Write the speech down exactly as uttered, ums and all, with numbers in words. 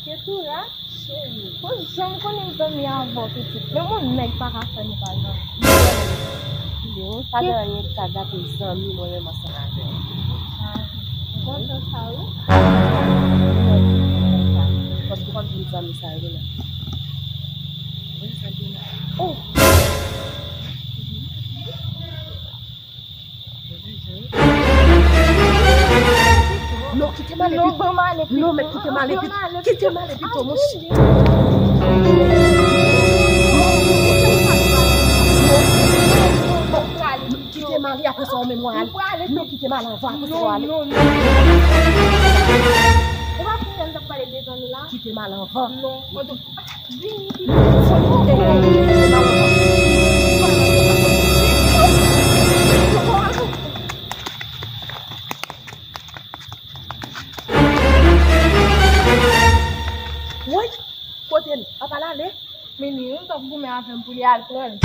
Ketura, cheri, ou janm konnen m zanmi avè w, pitit. Menm yon nèg pa ka fè nou pa zanmi. Yo, pa gen anyen ki ka gate zanmi mwen menm ansanm avè w. Ah, ou kontan sa, wi. Paske w konn zanmi sa yo la. Oh! Non, kite m ale pito. Non, ban m ale pito. Non, men kite m ale pito. Kite m ale pito, monchè. Kite m ale, apre sa, ou menm w ale. Non, kite m ale anvan, apre sa, w ale. Non, non, non. Ou pa konnen n t ap pale de zanmi la? Kite m ale anvan. Non, vini pito. Woy, kote l? Apa l ale? Mini, yon t ap goumen avè m pou li al pran l.